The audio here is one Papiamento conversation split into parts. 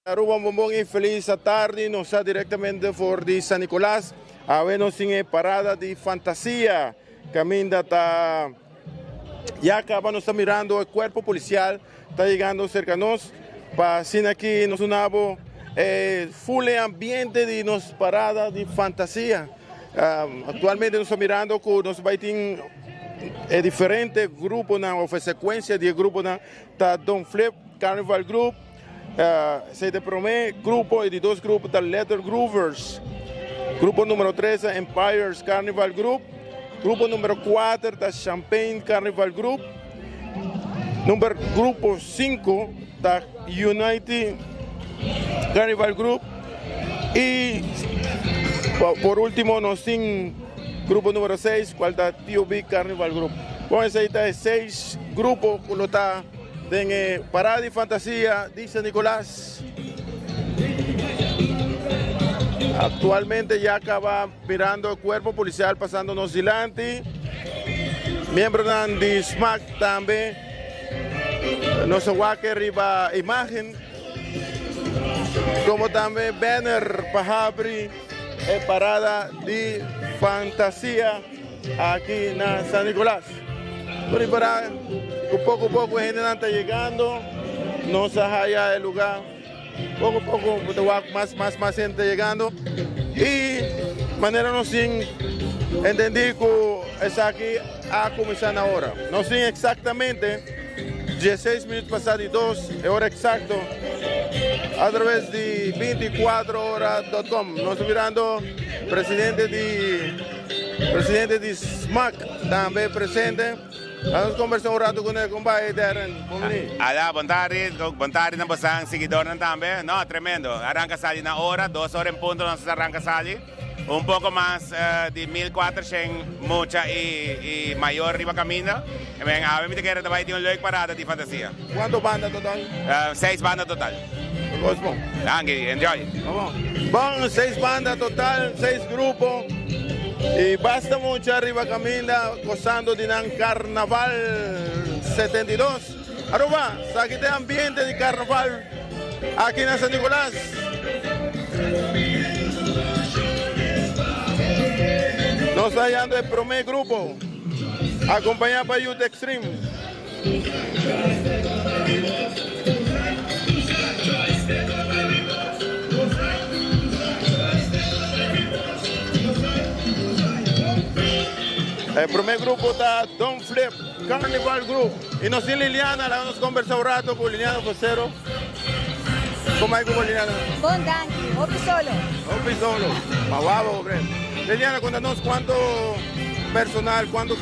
Aruba un bon bon y feliz atardi, nos ta directamente for di San Nicolas, awe nos tin e parada di fantasia caminda ta ya caba nos ta mirando e cuerpo policial ta yegando cerca nos pa asina aki nos duna bo e full e ambiente di nos parada di fantasia. Actualmente nos ta mirando cu nos bay tin e diferente gruponan of e secuencia di e gruponan ta Don Flip Carnival Group, Esei ta e promé grupo, e di dos grupo ta Letter Groovers. Grupo numero tres ta Empires Carnival Group. Grupo numero kuater ta Champagne Carnival Group. Number grupo sinku ta Unity Carnival Group. I por último nos tin grupo numero seis kual ta TOB Carnival Group. Bon esei ta e seis grupo ku lo ta. Den e parada di fantasia di San Nicolas. Actualmente ya caba mirando e cuerpo policial pasando nos dilanti. Miembronan di SMAC tambe nos a wak riba imagen. Como tambe banner pa habri e parada di fantasia aki na San Nicolas. Por ripara cu poco poco hendenan ta yegando, nos a haya e lugar. Poco poco bo ta wak mas mas mas hende ta yegando y manera nos tin entendi cu esaki a cuminsa na ora. Nos tin exactamente dieseis minuut pasa di dos, e ora exacto, a traves di binticuatro hora dot com. Nos ta mirando presidente di. Presidente di smac tambe presente. Laat nos conversa un rato con el. Con bai Darren? Bon bini. Ala, bon tardi. Bon tardi na bosan siguidornan tambe. No, tremendo. Arranca sali na ora, dos ora en punto nos a arranca sali. Un poco mas di 1400 mucha y y mayor riba caminda. En ben awe mi ta kere ta bai tin un leuk parada di fantasia. Cuanto banda total? Seis banda total. Cos bon. Danki, enjoy. Bon, seis banda total, seis grupo y basta mucha riba caminda gozando di nan Carnaval 72. Aruba, sa aki ta e ambiente di Carnaval aki na San Nicolas. Nos ta hallando e prome grupo, acompaña pa Youth Extreme. E prome grupo ta Don Flip Carnival Group y nos tin Liliana, laga nos conversa un rato cu Liliana Vocero. Como ay cu bo Liliana? Bon danki, hopi solo. Hopi solo, pa wabo bre. Liliana conta nos cuanto personal, cuanto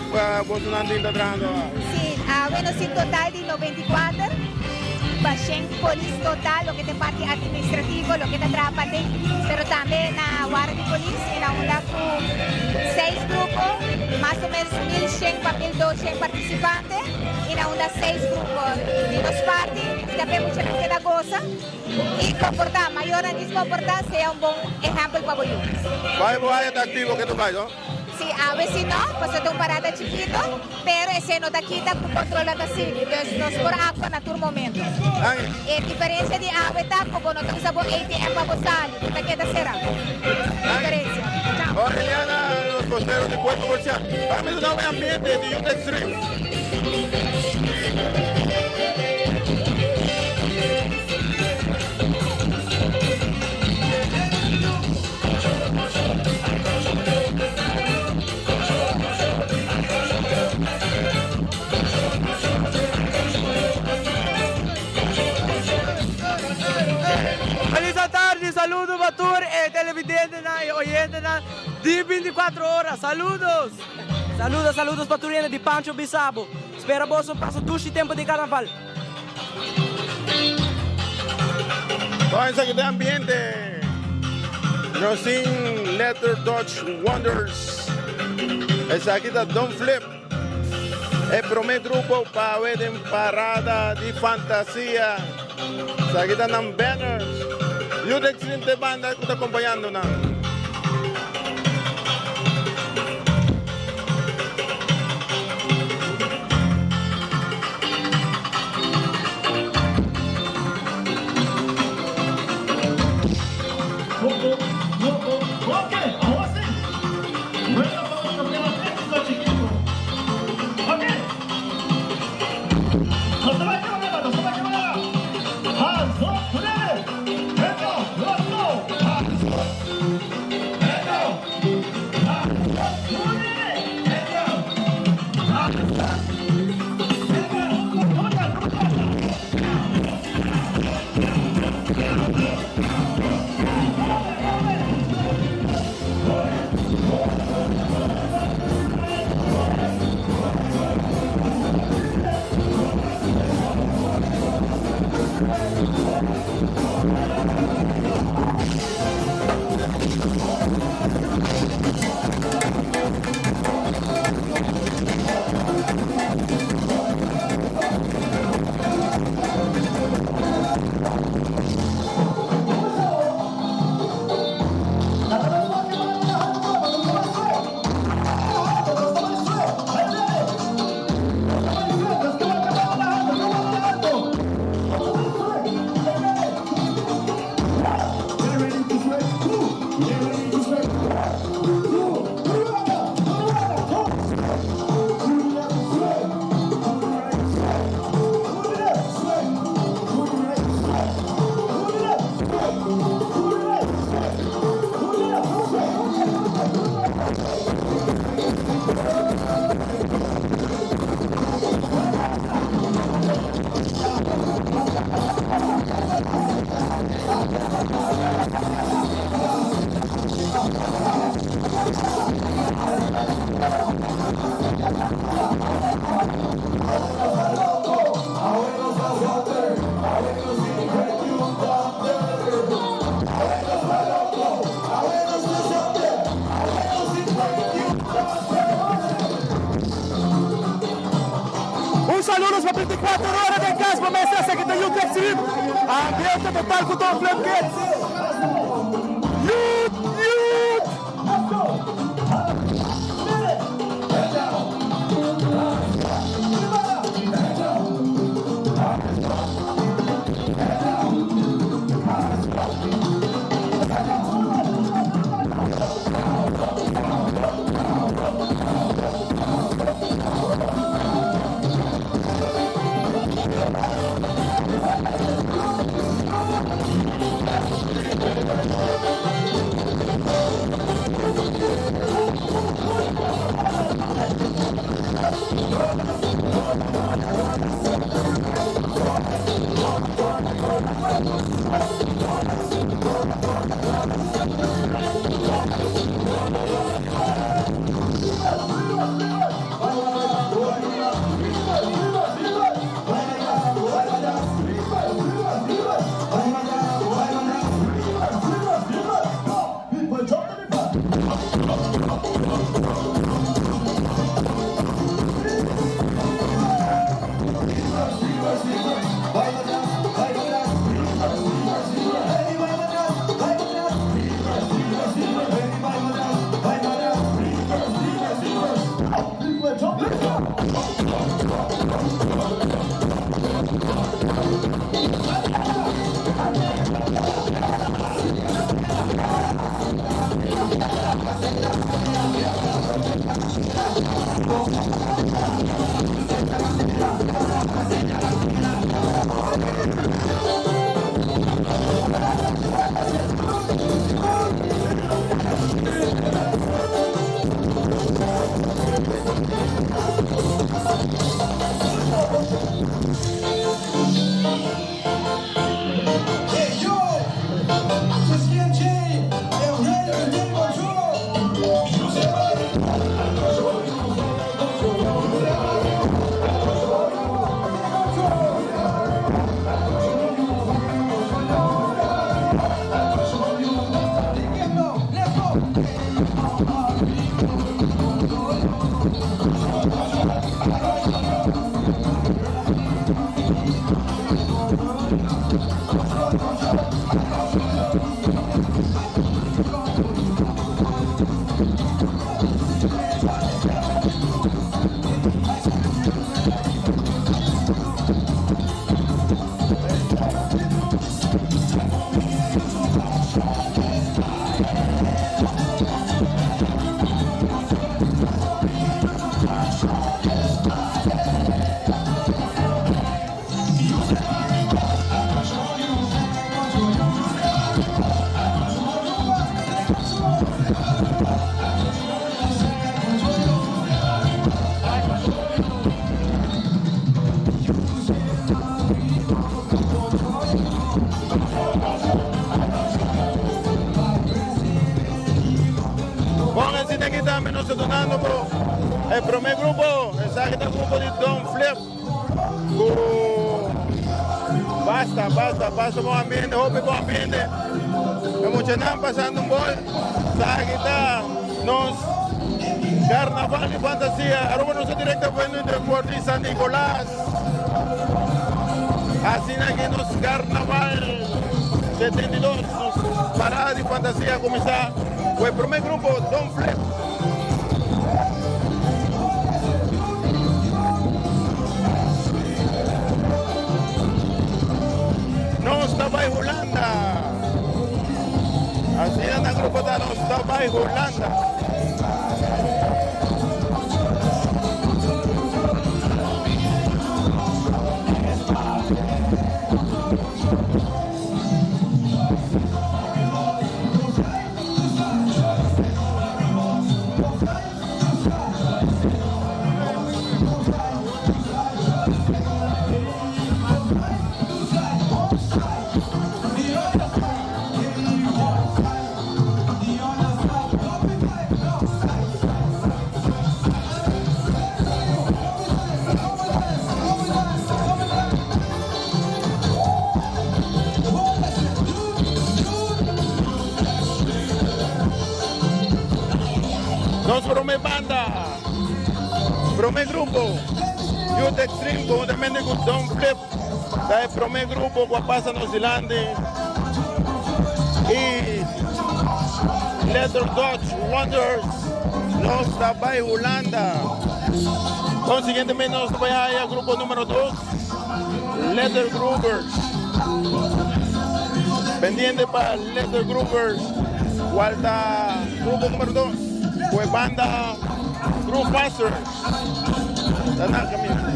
bosonan tin ta trahando awe? Si, awe nos tin total di 94 pa shen polis total, loke ta e parti administrativo, loke ta traha paden, pero tambe na warda di polis y na unda cu seis grupo, mas o menos 1100 pa 1200 participante y na unda seis grupo di nos parti. Ta p'e muchanan keda gosa i komportá. Mayornan dis komportá sea un bon ehèmpel pa bo yu. Bai bo haya ta aktivo ke tu bai no? Si, awe si no, pasobra ta un parada chikito, pero esei no ta kita ku kontrolnan ta sigui. Dus nos por aktua na tur momento. E diferensia di awe ta ku bo no ta usa bo ATM pa bo sali, bo ta keda será. Diferensia. Chao. Ora Eliana, nos vocero di Cuerpo Policial. Bami duna un ambiente di Youth Extreme. Feliz atardi, saludo pa tur e televidentenan y oyentenan di 24 Ora. Saludos! Saludos, saludos pa tur hende di Pancho Bisabo. Spera boso pasa dushi tempo di carnaval. Bon, esaki ta e ambiente. Nos tin Letter Dutch Wonders. Esaki ta Don Flip. E prome grupo pa awe den parada di fantasia. Esaki ta nan banners. Youth Extreme ta e banda ku ta kompañando nan. Un saludo pa 24 ora den cas, pa mester sa cu ta Youth Extreme. Ambiente total cu Tom Flip Kids. Youth, youth! Hey yo, this is MJ, and ready to take control. Let's go. Bon asina aki tambe nos ta dunando bo e prome grupo, esaki ta grupo di Don Flip ku basta, basta, basta bon ambiente, hopi bon ambiente. E muchanan pasando un bol, esaki ta nos Carnaval di Fantasia. Aruba nos ta directamente for di San Nicolas. Asina ki nos Carnaval 72, nos parada di fantasia a cuminsa cu e prome grupo Don Flip. Nos ta bay Hulanda. Asina na grupo ta Nos ta bay Hulanda. Nos prome banda, prome grupo, Youth Extreme conjuntamente cu Don Flip ta e prome grupo cu a pasa nos dilanti y Leather Dutch Wonders nos ta bay Hulanda. Consiguientemente nos ta bay haya grupo numero 2, Leather Groovers. Pendiente pa Leather Groovers, cual ta grupo numero 2 cu e banda Groove Masters. Ta na caminda.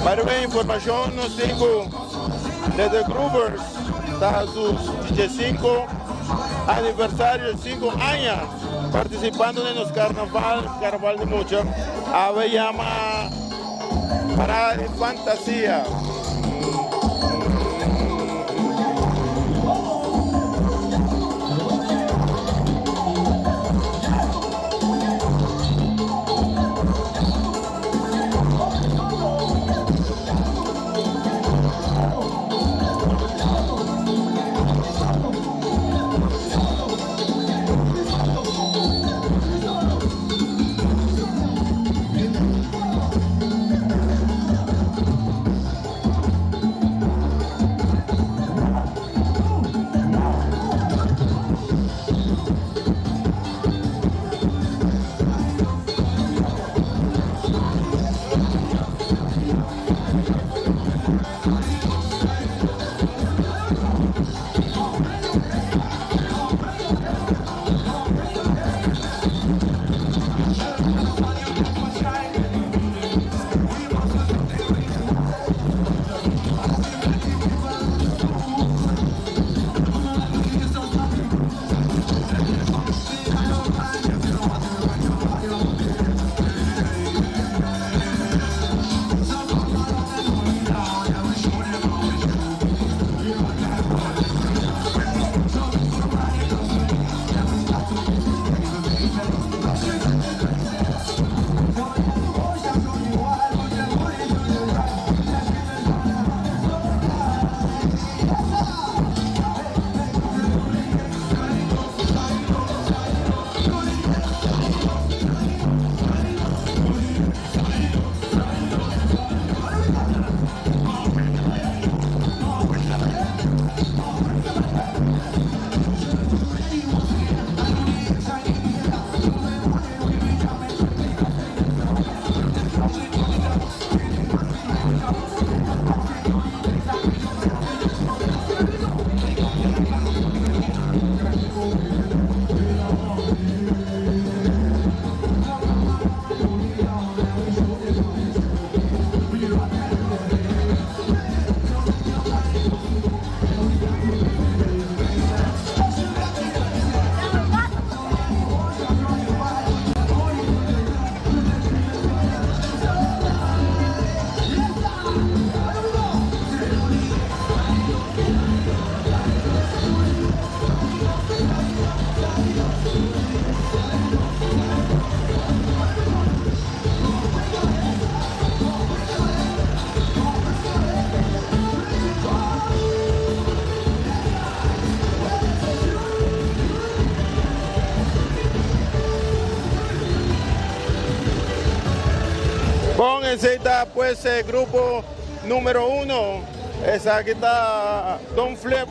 By the way, informacion nos tin cu Leather Groovers ta su 15 aniversario, 5 aña participando den nos carnaval, carnaval di mucha. Awe yama Parada di Fantasia. Bon, esey ta pues e grupo numero uno. Esaki ta Don Flip.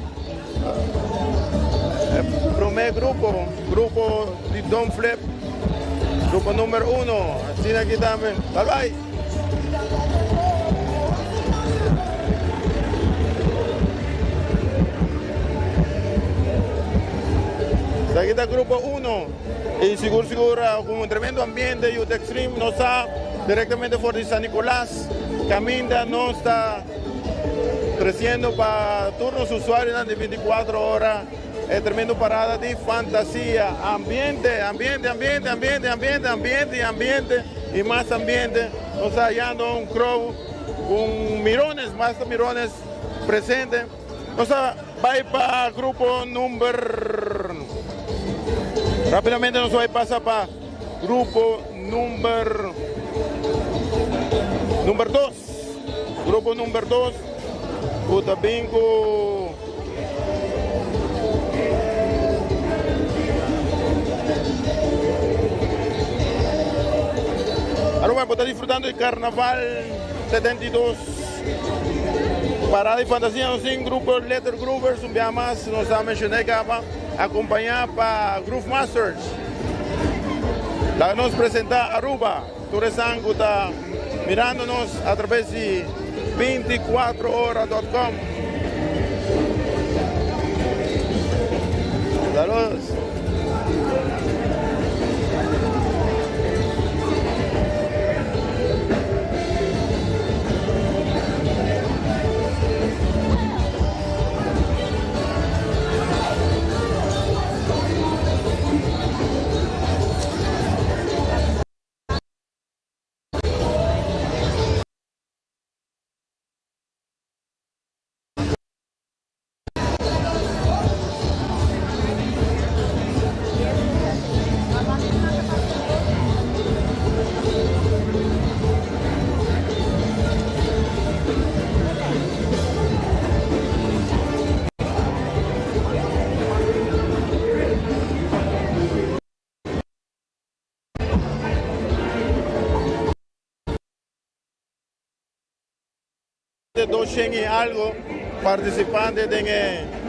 E prome grupo, grupo di Don Flip. Grupo numero uno. Asina aki tambe. Bye bye. Esaki ta grupo uno. Y sigur sigur cu un tremendo ambiente Youth Extreme nos ta directamente for di San Nicolas caminda nos ta treciendo pa tur nos usuarionan di 24 ora e tremendo parada di fantasia. Ambiente, ambiente, ambiente, ambiente, ambiente, ambiente y ambiente y mas ambiente. Nos ta hallando un crowd con mirones, mas mirones presente. Nos ta bai pa grupo number. Rapidamente nos bai pasa pa grupo number number 2. Grupo number 2 ku ta bin ku Aruba, bo ta disfrutando di Carnaval 72. Parada di Fantasia nos tin grupo Letter Groovers un bia mas nos a menciona caba acompaña pa Groove Masters. Laga nos presenta Aruba, tur esnan cu ta mirando nos a traves di 24ora.com. Saludos. 200 y algo participante den e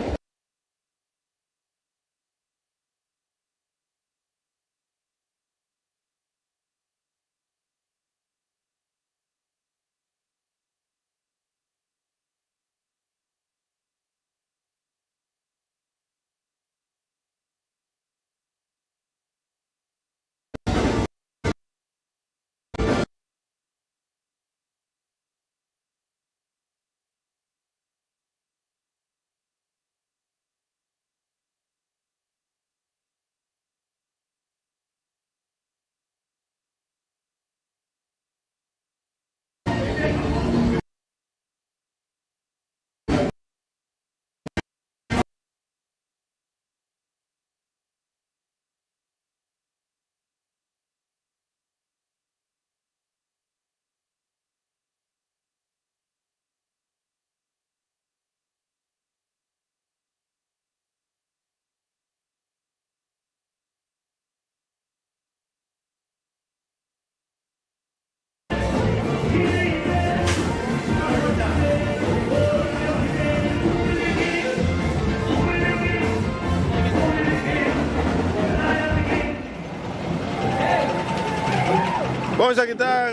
Bon, esaki ta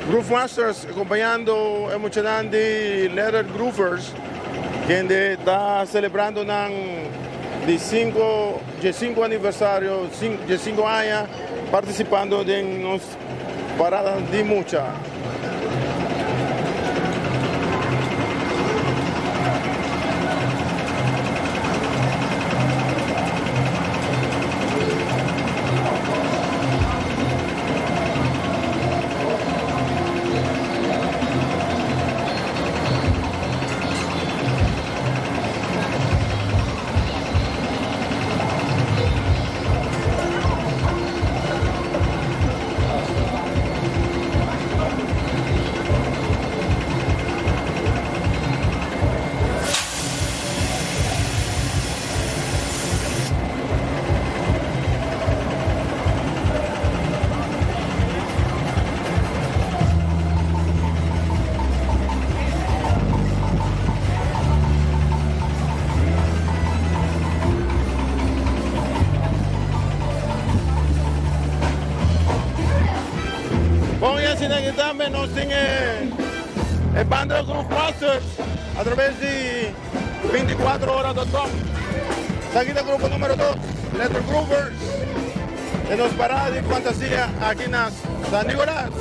Groove Masters acompañando e muchanan di Leather Groovers, kende ta celebrando nan di cinco, diescinco aniversario, diescinco aña participando den nos parada di mucha. asina aki tambe nos tin e e banda Groove Masters a traves di 24ora.com. Esaki ta grupo numero 2, Letter Groovers, den nos parada di fantasia aki na San Nicolas.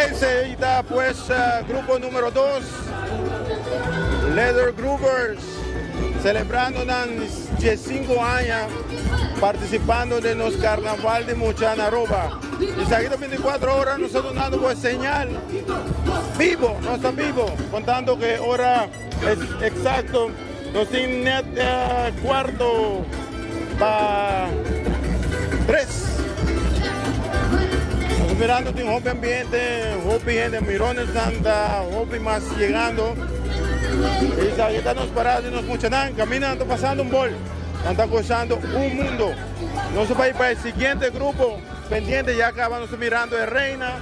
Esey ta pues grupo numero dos, Leather Groovers, celebrando nan diescinco aña participando den nos Carnaval di Mucha na Aruba. Esaki ta 24 ora nos ta dunando bo e señal bibo, nos ta bibo, contando cu e ora es exacto. Nos tin net cuarto pa tres. Nos mirando tin hopi ambiente, hopi hende, mirones nan ta hopi mas yegando. Y sa ta nos parado y nos muchanan camina ta pasando un bol. Nan ta gozando un mundo. Nos ta bay pa e siguiente grupo pendiente ya caba nos ta mirando e reina.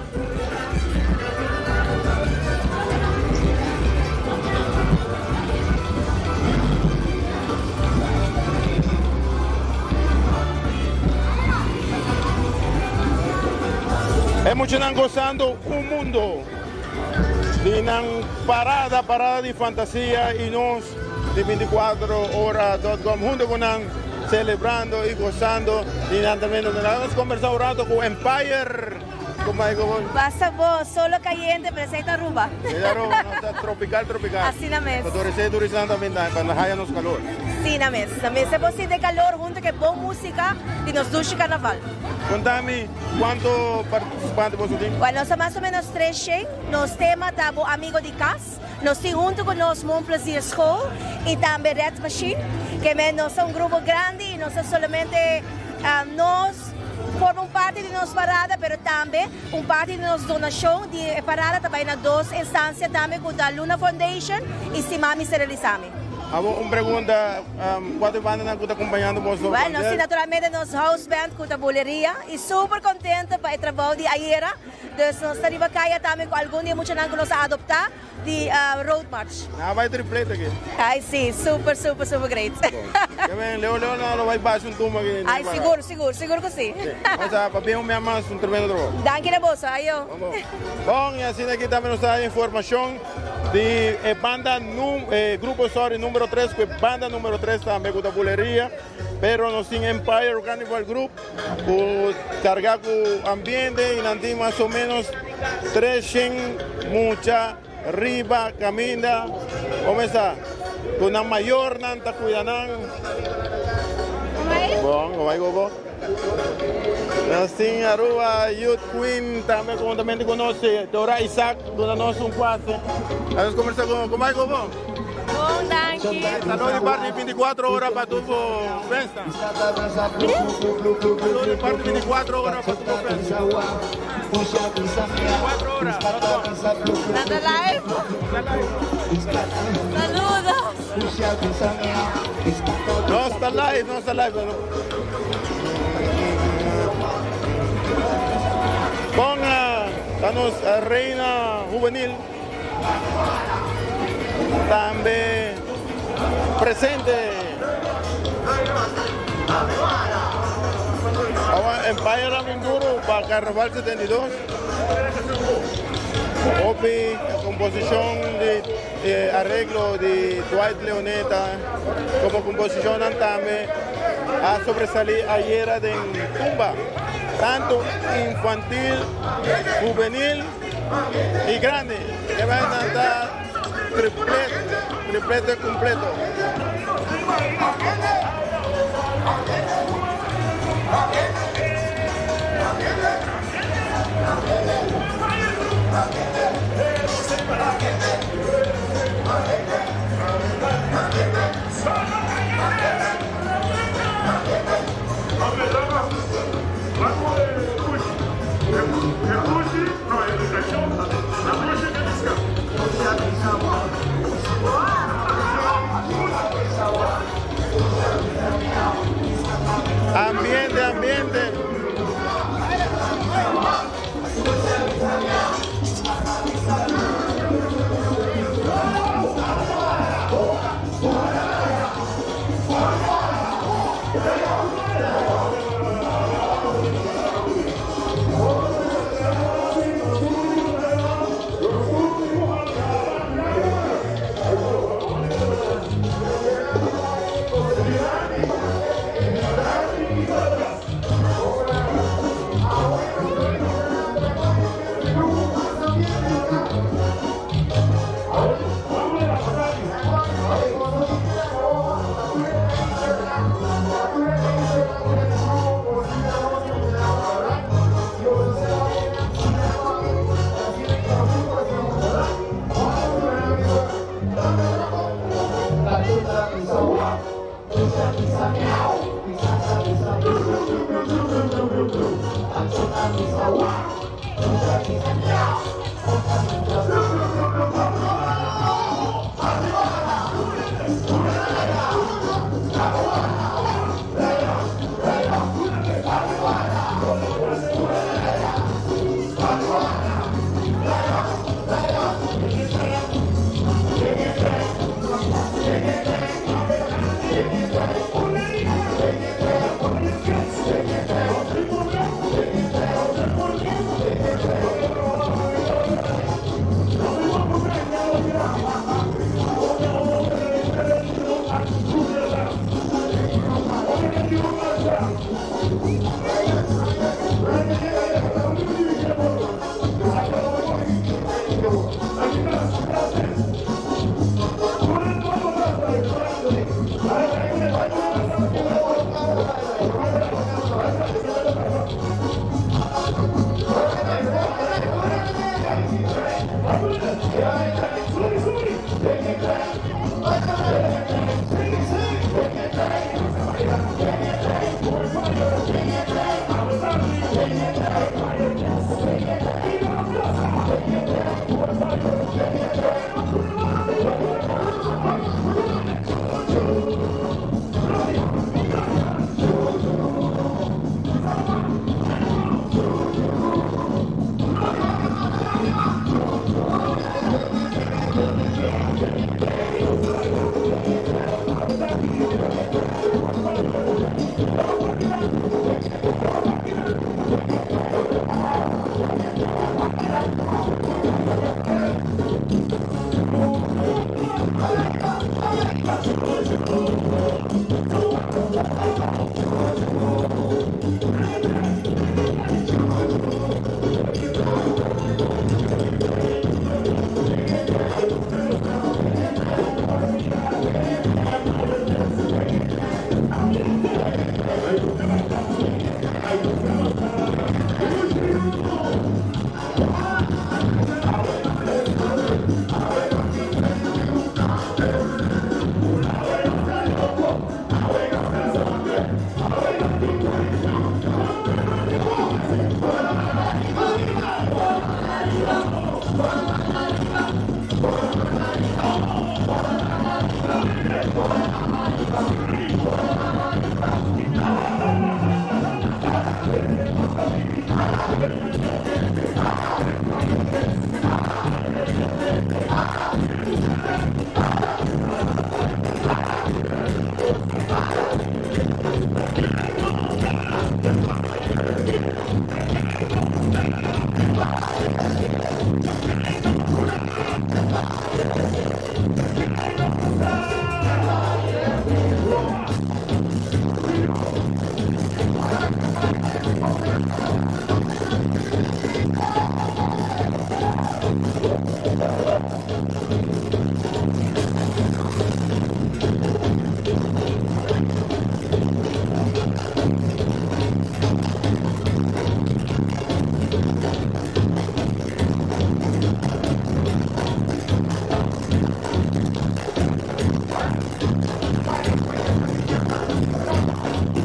E muchanan gozando un mundo di nan parada, parada di fantasia y nos di 24 ora dot com hunto cu nan celebrando y gozando di nan tremendo. Nos conversa un rato cu Empire. Basta bo, solo cayente, pero esey ta Aruba. Esey ta Aruba, nos ta tropical, tropical. Asina mes. Pasobra esey turistanan ta bin tambe pa nan haya nos calor. Asina mes. Ta mester bo sinti e calor hunto cu e bon musica di nos dushi carnaval. Conta mi, cuanto participante boso tin? Bueno, nos ta mas o menos 300. Nos tema ta Bo Amigo di Cas. Nos tin hunto cu nos Mon Plaisir School y tambe Red Machine. Ke men nos ta un grupo grandi y nos ta solamente nos. Forma un parti di nos parada, pero tambe un parti di nos donashon di e parada ta bai na dos instansia tambe ku ta Luna Foundation i Stima Mi Sterilisami. Abo un pregunta, kua ta e bandanan ku ta kompañando boso? Bueno, si naturalmente nos house band ku ta Buleria i super kontento pa e trabou di ayera. Dus nos ta riba kaya tambe ku algun di e muchanan ku nos a adoptá. Di road march. Nan a bai triplete aki. Ai si, super super super great. Ke men Leo Leo nan lo bai basha un tumba aki. Ai sigur sigur sigur ku si. Osa pabia un mia mas un tremendo trabou. Danki na boso ayo. Bon y asina aki tambe nos ta haya informacion di e banda e grupo sorry numero 3 cu e banda numero 3 tambe cu ta Buleria pero nos tin Empire Carnival Group cu carga cu ambiente y nan tin mas o menos 300 mucha riba caminda comesa cu nan mayornan ta cuida nan. Bon, como hay gogo? Nos tin Aruba Youth Queen tambe conjuntamente con nos Dora Isaac duna nos un pase. Nos conversa con como hay gogo? Bon, danki. Saludos di parte di 24 ora pa tu festa. Saludos di parte 24 ora pa tu festa. 24 ora. Nada live. Saludos. No está live, no está live. Con uh, nos reina juvenil Tambe presente. Awa Empire a bin duro pa Carnaval 72. Hopi composicion di eh, arreglo di Dwight Leoneta como composicionnan tambe a sobresali ayera den tumba tanto infantil, juvenil y grandi. E bainan ta triplet, triplete completo. Ambiente, ambiente.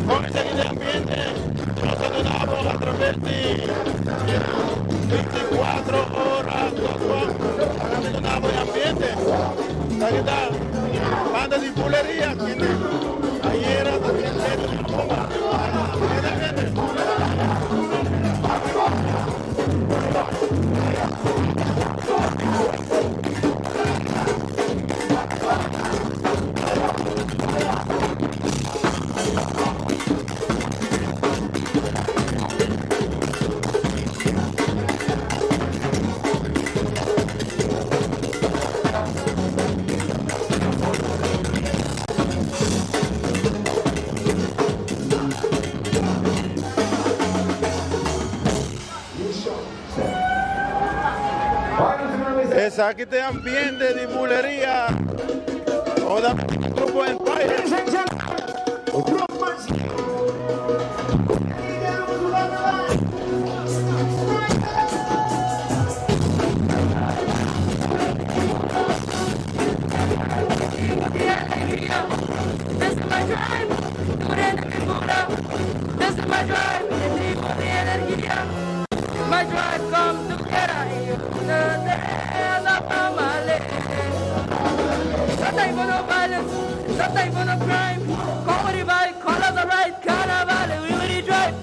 Con esaki den ambiente nos ta duna bo a traves di 24 horas dot com. Nos ta duna bo e ambiente. Esaki ta banda di buleria kende ayera ta tin letra di bomba. Esaki ta ambiente. Esaki ta e ambiente di buleria ora Grupo Empire. time for no crime. Come with the vibe, colors are right, carnival, and we will drive.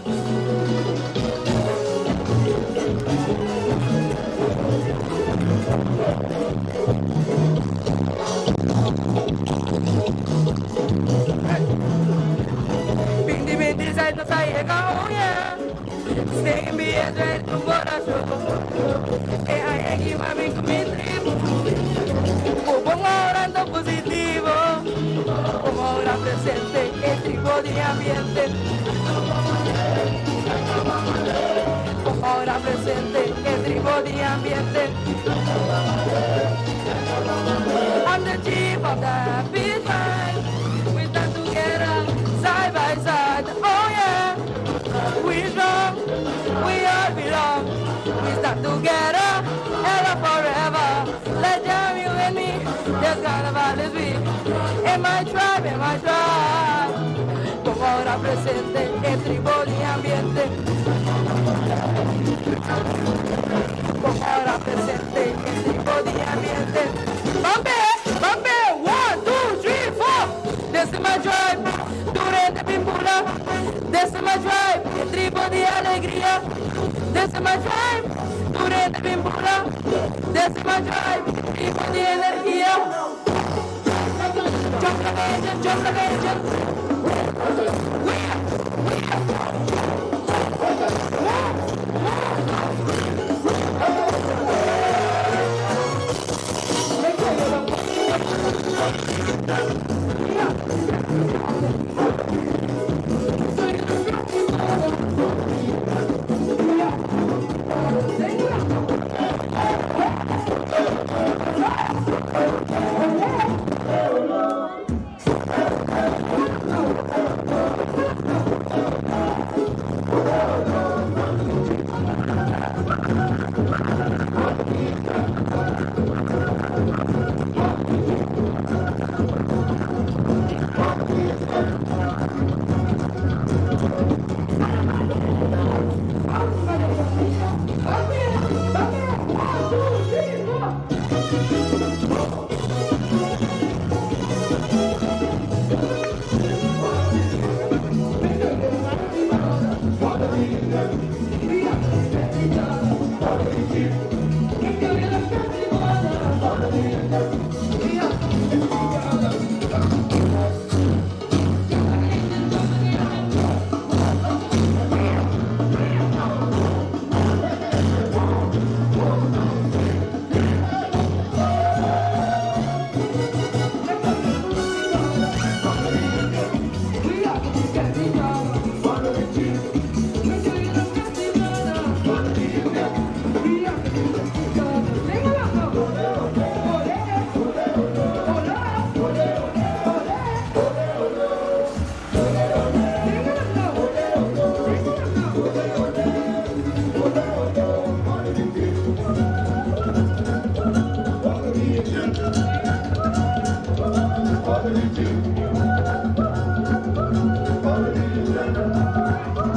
Bindi bindi side to side, oh yeah. Stay in be ready to E ai aqui mami com mi tribo. Orando positivo. Como ahora presente, el tribo de ambiente. Como ahora presente, el tribo de ambiente. I'm the chief of the peace band. We stand together, side by side. Oh yeah, we strong, we all belong. We stand together, ever forever. Let's jam you and me. This carnival is we. In my tribe, in my tribe. Como ahora presente, el tribo de ambiente. Como ahora presente, el tribo de ambiente. Bambe, bambe, one, two, three, four. This is my tribe, durante bimbula. This is my tribe, el tribo de alegría. This is my tribe, durante bimbula. This is my tribe, tribo de energía. Jump like an engine, jump like an engine.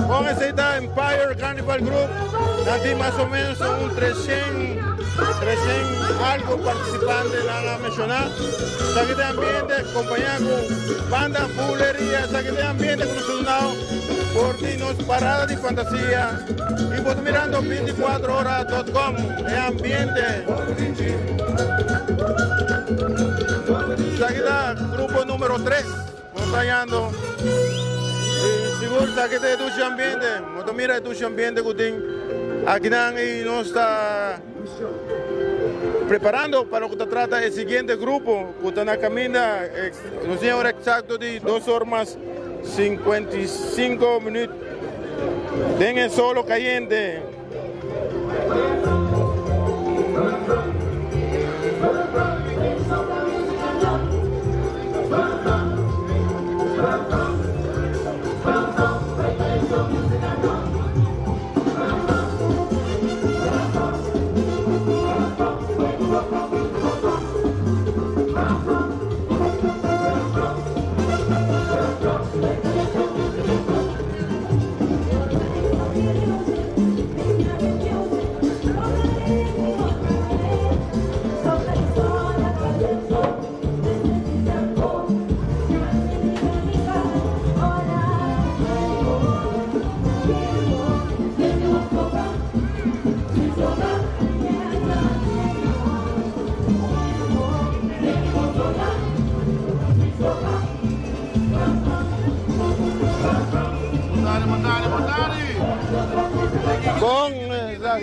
Con esta Empire Carnival Group, tin mas o menos un 300, 300 algo participantes nan a menciona. Esaki ta ambiente, acompaña cu banda Buleria, esaki ta ambiente cu nos por nos parada di fantasia. Y bo ta mirando 24horas.com, e ambiente. Esaki ta grupo numero 3, nos ta hayando. Y sigur esaki ta dushi ambiente. Nos mira dushi ambiente cu tin aki nan y nos ta preparando pa loke ta trata e siguiente grupo cu ta na caminda. Nos tin ora exacto di 2 or mas 55 minuut. Den e solo cayente.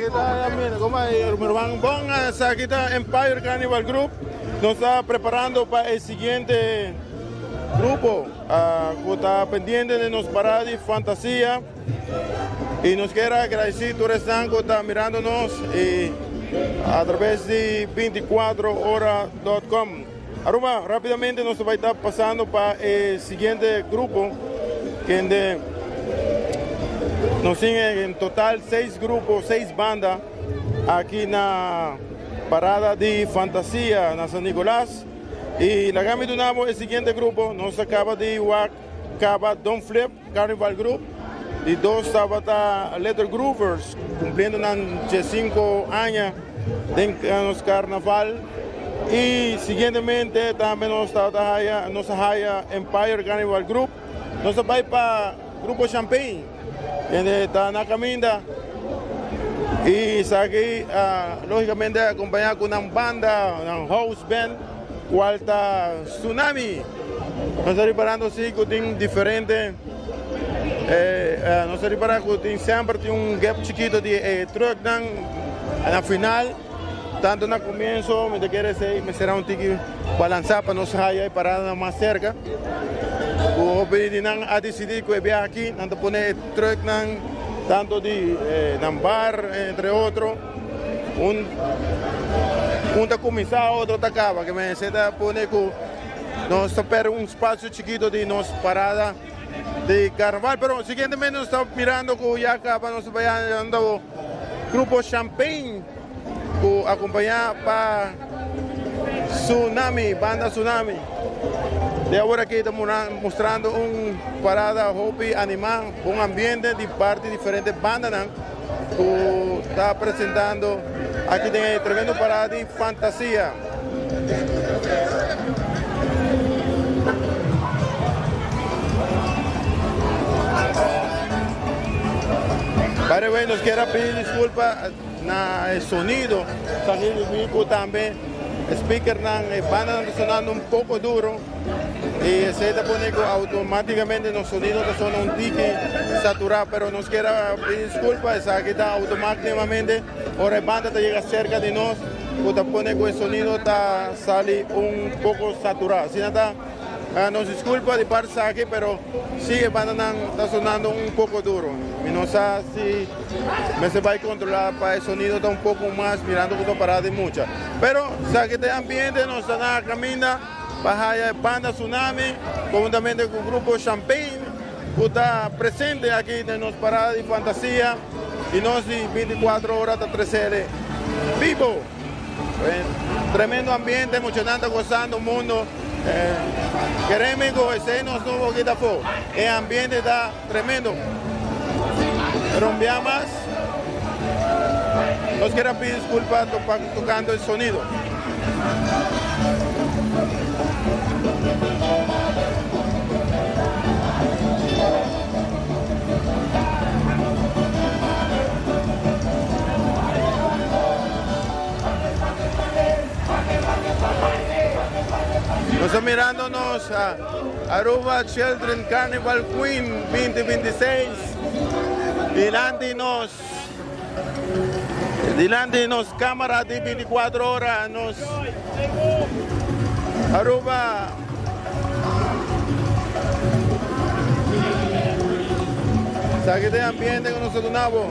Esaki ta mira como e ruman bon esaki ta Empire Carnival Group nos ta preparando pa e siguiente grupo cu ta pendiente den nos parada di fantasia y nos kier agradeci tur esnan cu ta mirando nos y a traves di 24 hora dot com. Aruba rapidamente nos ta bay ta pasando pa e siguiente grupo kende nos tin en total seis grupo, seis banda aki na Parada di Fantasia na San Nicolas y laga mi duna bo e siguiente grupo nos a caba di wak caba Don Flip Carnival Group di dos tabata Little Groovers cumpliendo nan diescinco aña den nos carnaval y siguientemente tambe nos tabata haya nos a haya Empire Carnival Group nos a bay pa Grupo Champagne kende ta na caminda y esaki logicamente acompaña cu nan banda nan house band cual ta Tsunami. Nos ta riparando si cu tin diferente nos ta ripara cu tin semper tin un gap chikito di e trucknan na final tanto na comienzo mi ta kere esey mester a un tiki balansa pa nos haya e paradanan mas cerca cu hopi di nan a dicidi cu e biaha aki nan ta pone e trucknan tanto di nan bar entre otro un un ta cuminsa otro ta caba ke mester ta pone cu Nos ta perde un spacio chikito di nos parada di carnaval, pero siguientemente nos ta mirando cu ya caba nos ta bayando grupo Champagne cu acompaña pa Tsunami, banda Tsunami. De awor aki ta mostrando un parada hopi anima, bon ambiente di parti diferente bandanan cu ta presentando aki den e tremendo parada di fantasia. By the way, nos kier a pidi disculpa na e sonido. Sonido di cu tambe speakernan, e bandanan ta sonando un poco duro. Y esey ta pone cu automaticamente nos sonido ta sona un tiki satura. Pero nos kier a pidi disculpa, esaki ta automaticamente. Ora e banda ta yega serka di nos, ku ta pone ku e sonido ta sali un poko saturá. Asina ta, nos diskulpa di parti esaki, pero si e bandanan ta sonando un poko duro. Mi no sa si mester bai kontrolá pa e sonido ta un poko mas mirando ku ta pará di mucha. Pero esaki ta e ambiente, nos ta na kaminda pa haya e banda Tsunami konhuntamente ku grupo Champagne ku ta presente aki den nos parada di fantasia. Y nos di 24 ora ta trecele vivo. Tremendo ambiente, muchanan ta gozando mundo. Kereme cu esey nos no por kita afo. E ambiente ta tremendo. Pero un bia mas, nos kier a pidi disculpa tocando el sonido. Nos ta mirando nos Aruba Children Carnival Queen 2026 dilanti nos dilanti nos camara di 24 ora nos Aruba Esaki ta e ambiente ku nos ta duna bo.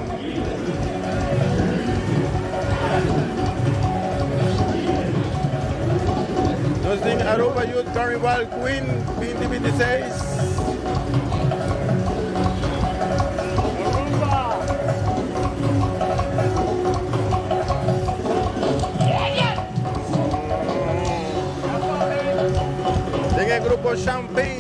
Nos tin Aruba Youth Carnival Queen 2026. Den e grupo Champagne.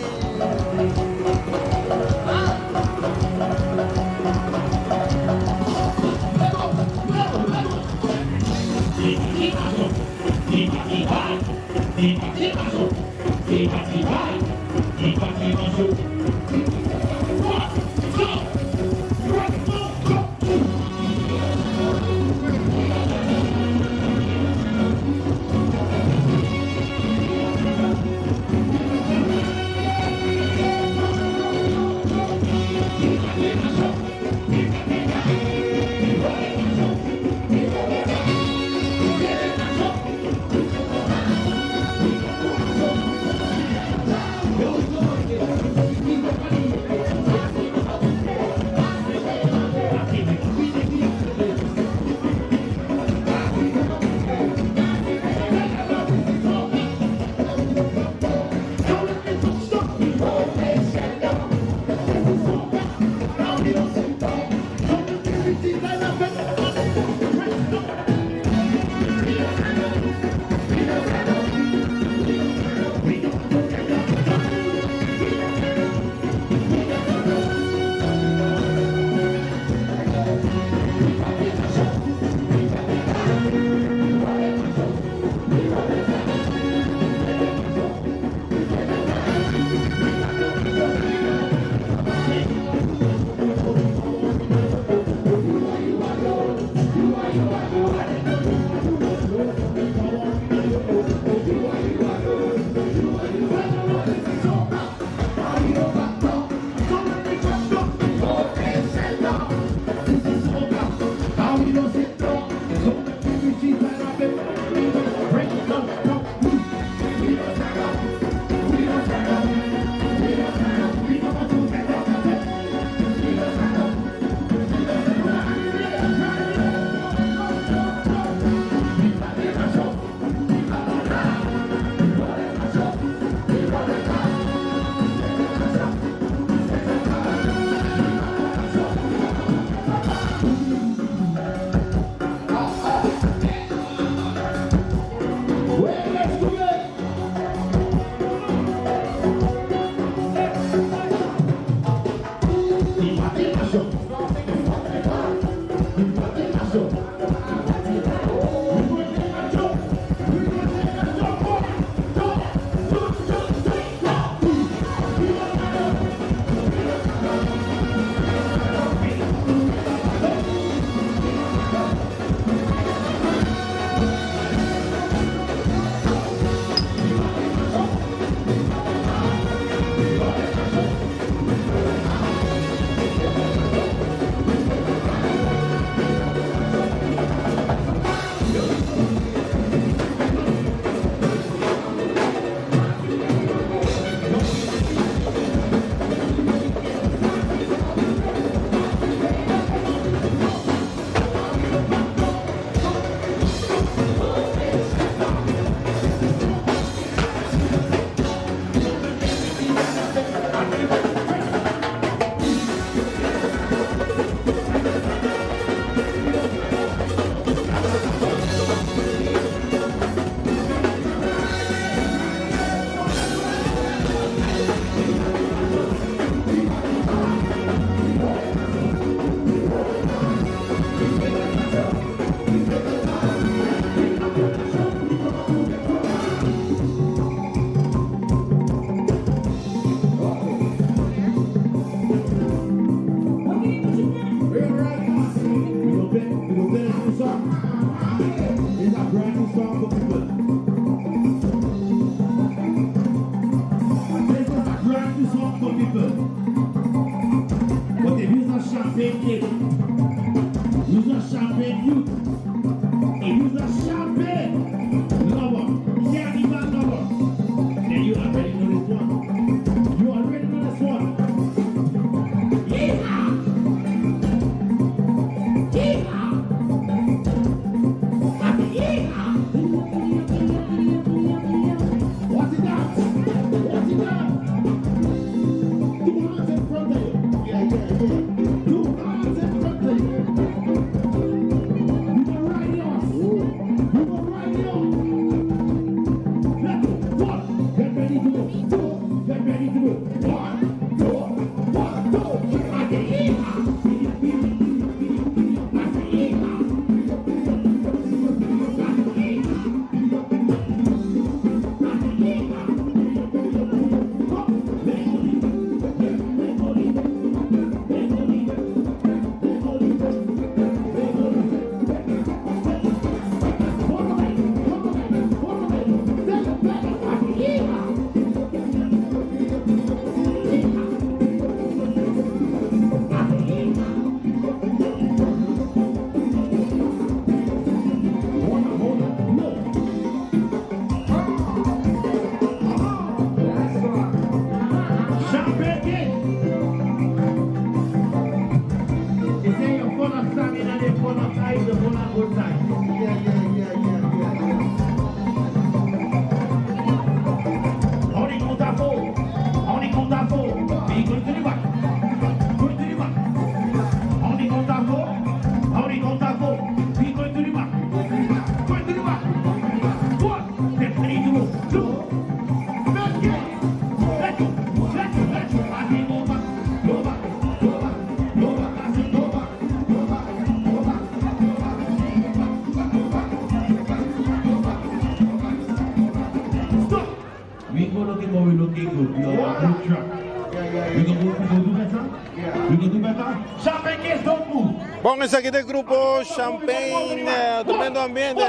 Bon, esaki ta e grupo Champagne, tremendo ambiente.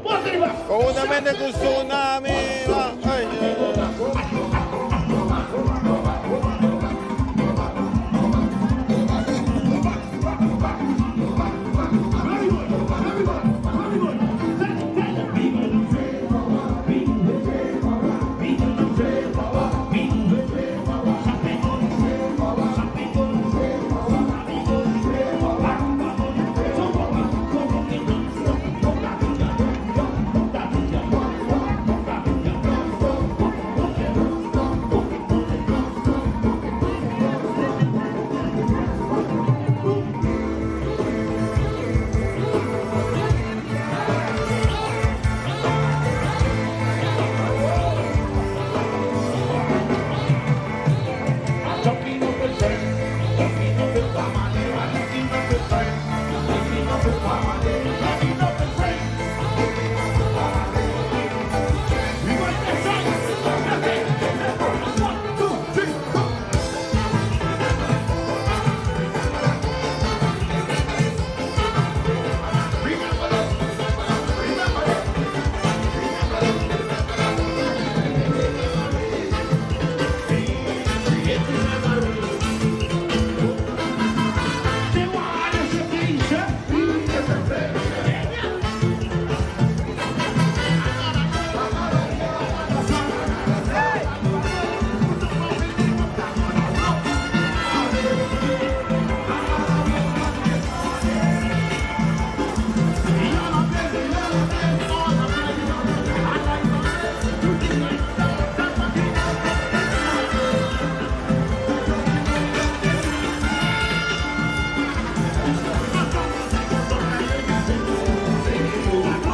Conjuntamente cu Tsunami. Ay,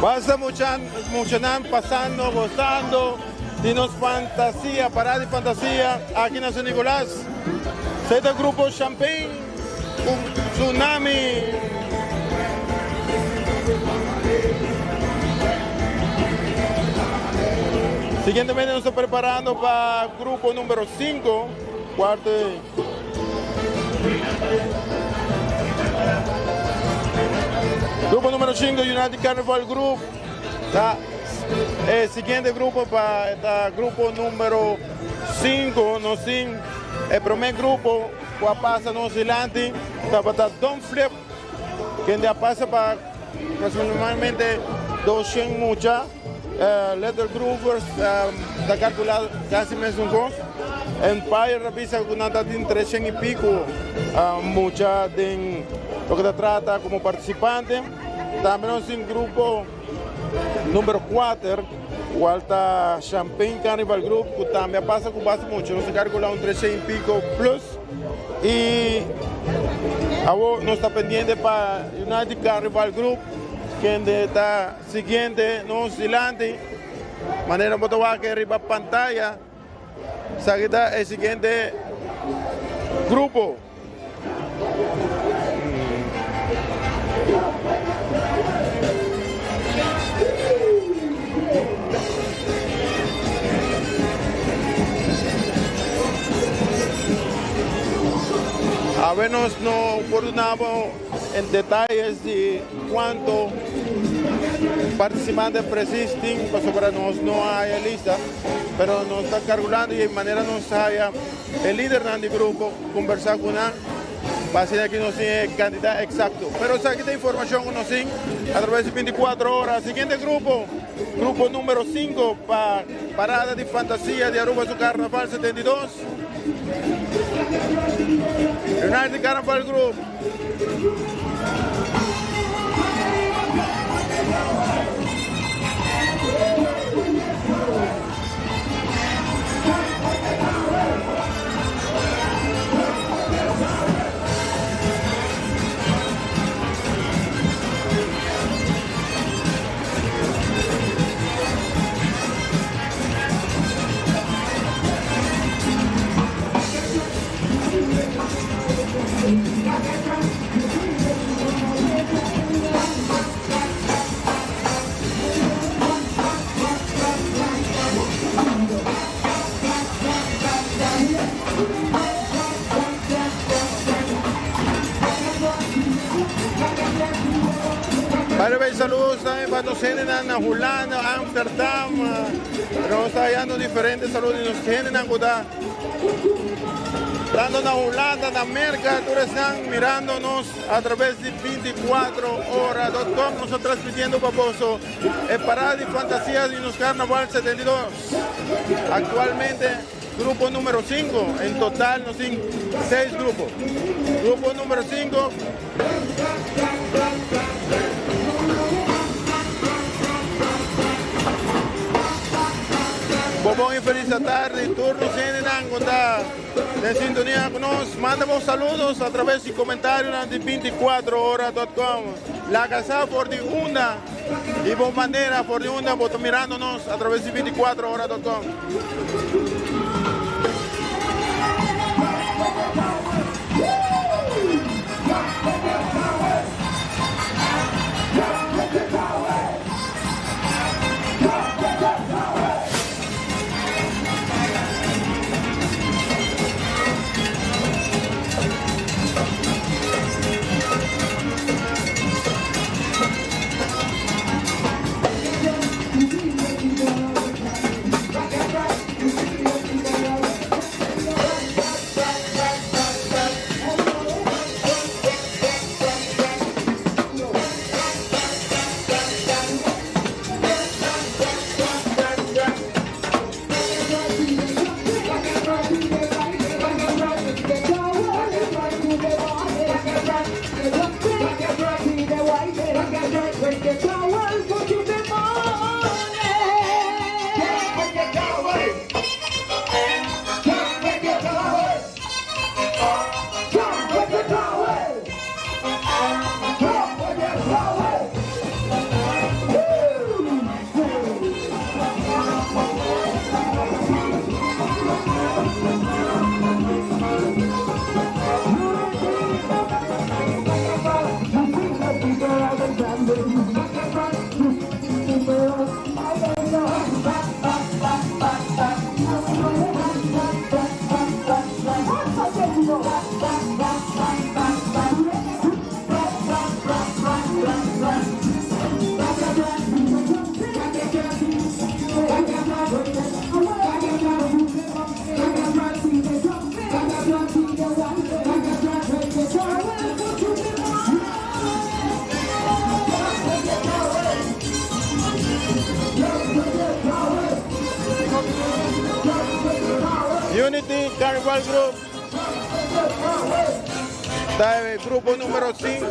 Basta muchanan pasando, gozando di nos fantasia, parada di fantasia aki na San Nicolas. Esey ta grupo Champagne cu Tsunami. Siguientemente nos ta preparando pa grupo numero 5, cuarto. Grupo numero 5, United Carnival Group. Ta e siguiente grupo pa ta grupo numero 5. Nos tin e prome grupo cu a pasa nos dilanti tabata Don Flip, kende a pasa pa aproximadamente 200 mucha. Little Groovers ta calcula casi mesun cos. Empire ta bisa cu nan ta tin 300 y pico mucha den loke ta trata como participante. Tambe nos tin grupo numero 4, cual ta Champagne Carnival Group, cu tambe a pasa cu basta mucha. Nos ta calcula un 300 y pico plus. Y awo nos ta pendiente pa United Carnival Group, kende ta siguiente nos dilanti. Manera bo ta wak riba pantaya, esaki ta e siguiente grupo. Awe nos no por duna bo en detayes di cuanto participante precies tin pasobra nos no haya lista, pero nos ta calculando y manera nos haya e lidernan di grupo conversa cu nan pa asina ki nos tin e cantidad exacto. Pero esaki ta informacion cu nos tin a traves di 24 ora. Siguiente grupo, grupo numero 5 pa Parada di Fantasia di Aruba su Carnaval 72. United Carnaval Group. way, saludos tambe pa nos hendenan na Hulanda, Amsterdam. Nos ta hayando diferente saludos di nos hendenan ku ta tanto na Hulanda, na Merka, tur esnan mirando nos a traves di 24ora.com. Nos ta transmitiendo pa boso e parada di fantasia di nos Carnaval 72. Actualmente grupo numero 5, en total nos tin 6 grupo. Grupo numero 5. Bo bon y feliz tarde tur nos hendenan cu ta den sintonia cu nos. Manda bo saludos a traves di comentarionan di 24ora.com. Laga sa for di unda y bo manera for di unda bo ta mirando nos a traves di 24ora.com. Unity Carnival Group ta e grupo numero 5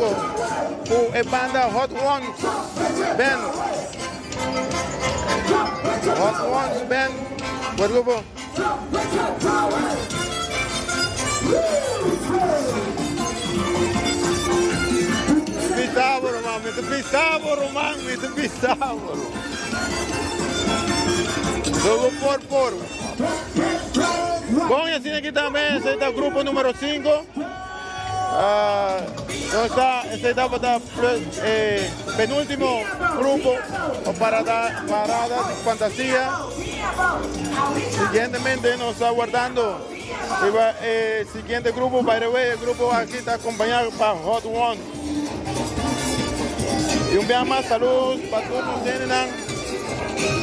ku e banda Hot Ones Band. Hot Ones Band, ku e grupo. Bisa bo ruman, mi ta bisa bo ruman, mi ta bisa bo ruman. Luego por por. Bon, y asina aki tambe, esey ta grupo numero 5. Ah, nos ta, esey tabata plus, eh, penultimo grupo o parada, parada di fantasia. Siguientemente nos ta guardando riba e siguiente grupo. By the way, e grupo aki ta acompaña pa Hot One. Y un biaha mas saludos pa tur nos hendenan.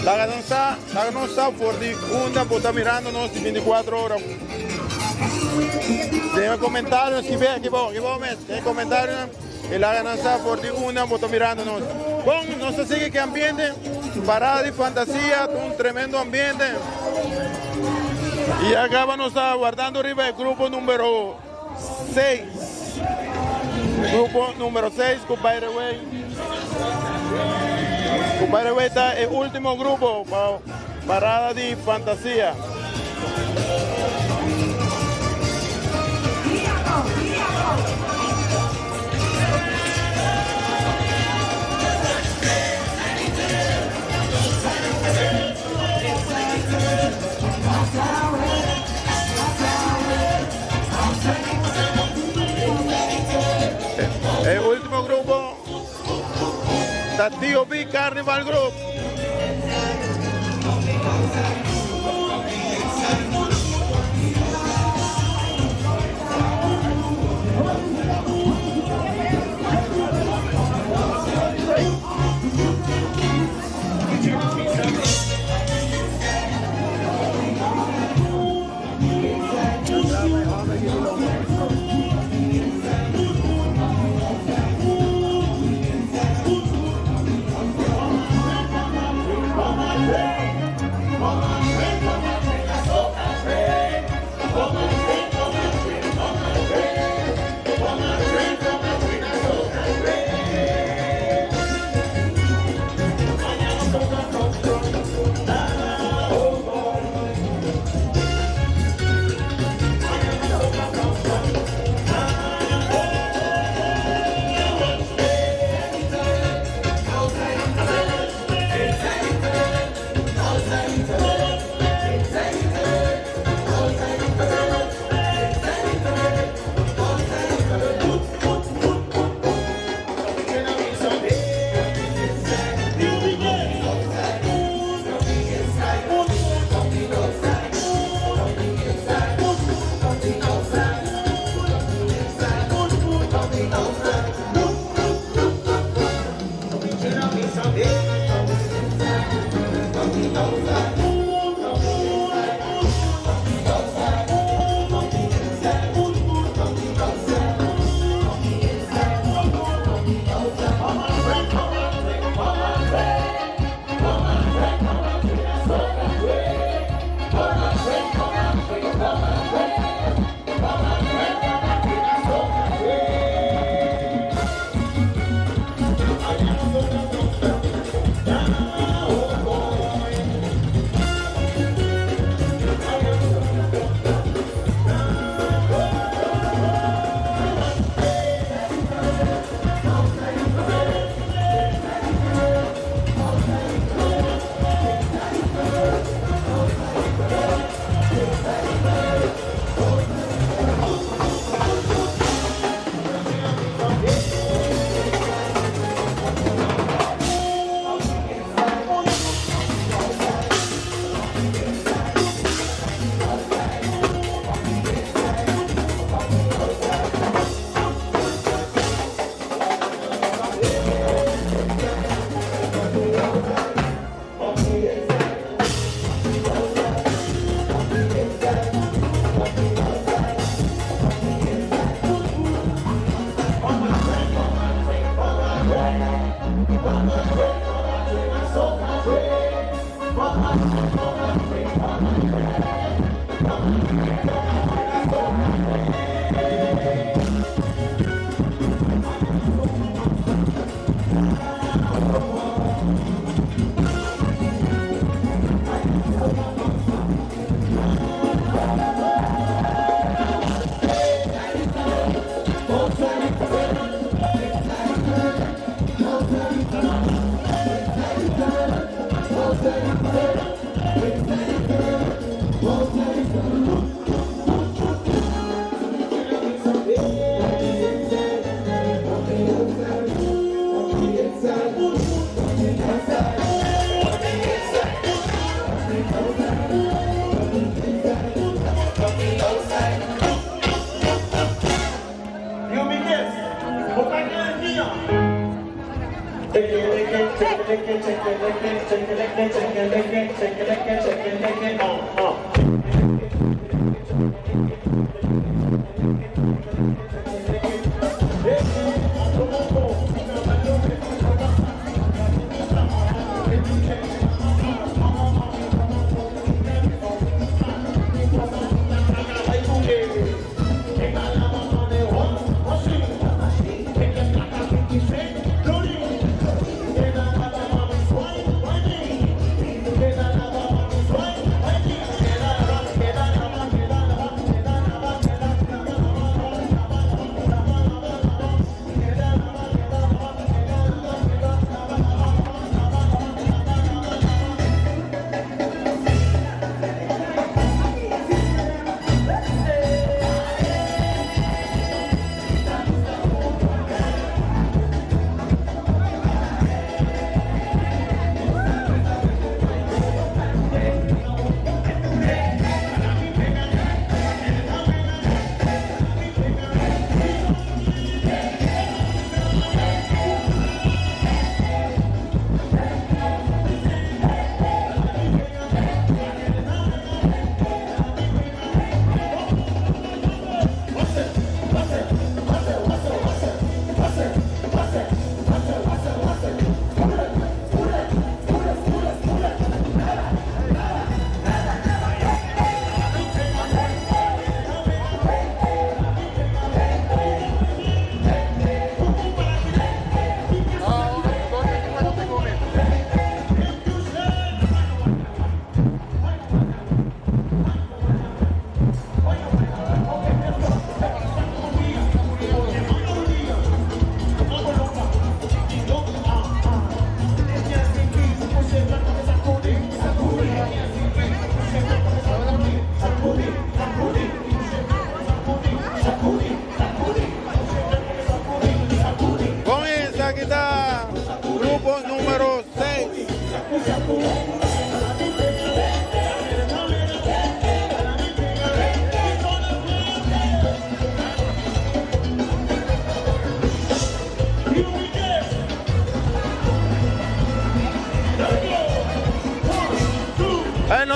Laga nos sa, laga nos sa for di unda bo ta mirando nos di 24 ora. Den e comentario skibe aki bo, aki bo mes. Den e comentario y laga nos sa for di unda bo ta mirando nos. Bon, nos ta sigui ki ambiente, parada di fantasia, un tremendo ambiente. Y acaba nos ta guardando riba e grupo numero 6. Grupo numero 6 cu by the way, cu by the way ta e ultimo grupo pa parada di fantasia. E ultimo grupo ta DOB Carnival Group.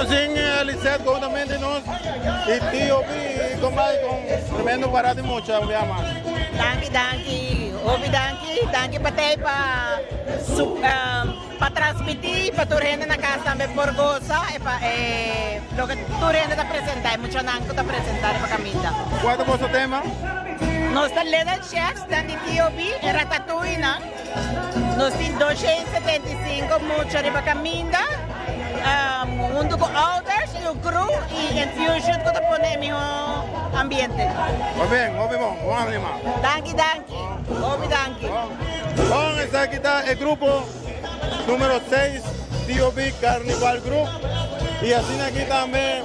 nos tin Lisette conjuntamente nos y Tio B con bay con tremendo parada di mucha un bia mas. Danki danki hopi danki danki pa tei pa su pa transmiti pa tur hende na cas tambe por goza e pa e loke tur hende ta presenta e muchanan cu ta presenta riba caminda. Cual ta boso tema? Nos ta Little Chefs nan di Tio B e ratatouille nan. Nos tin 275 mucha riba caminda, hunto cu ouders y un crew y Infusion cu ta pone e miho ambiente. Hopi bien, hopi bon, bon anima. Danki, danki, hopi danki. Bon, esaki ta e grupo numero 6, TOB Carnival Group. Y asina aki tambe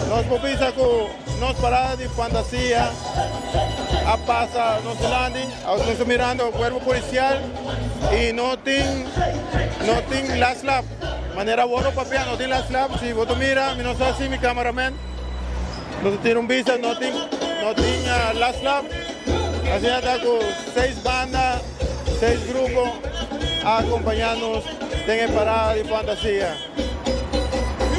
nos por bisa cu nos parada di fantasia a pasa nos dilanti. Nos ta mirando cuerpo policial y no tin no tin last lap. Manera awor lo papia no tin last lap. Si bo ta mira, mi no sa si mi cameraman nos ta tira un bista, no tin no tin last lap. Asina ta cu seis banda, seis grupo a acompaña nos den e parada di fantasia.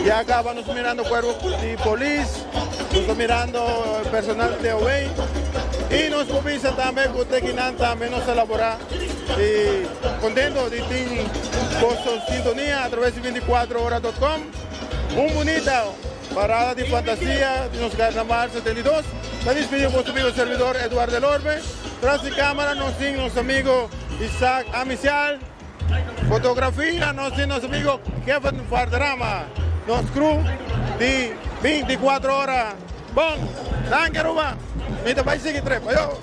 Ya caba nos mirando cuerpo di polis, nos ta mirando personal di TOB y nos por bisa tambe cu tekinan tambe nos ta labora y contento di tin boso sintonia a traves di 24ora.com. Un bunita parada di fantasia di nos Carnaval 72. Ta dispidi boso amigo servidor Eduardo Elorbe. Tras di camara nos tin nos amigo Isaac Amicial. Fotografia nos tin nos amigo Kevin Valderrama, nos crew di 24 ora. Bon, danki Aruba, mi ta bai sigui trip, ayo.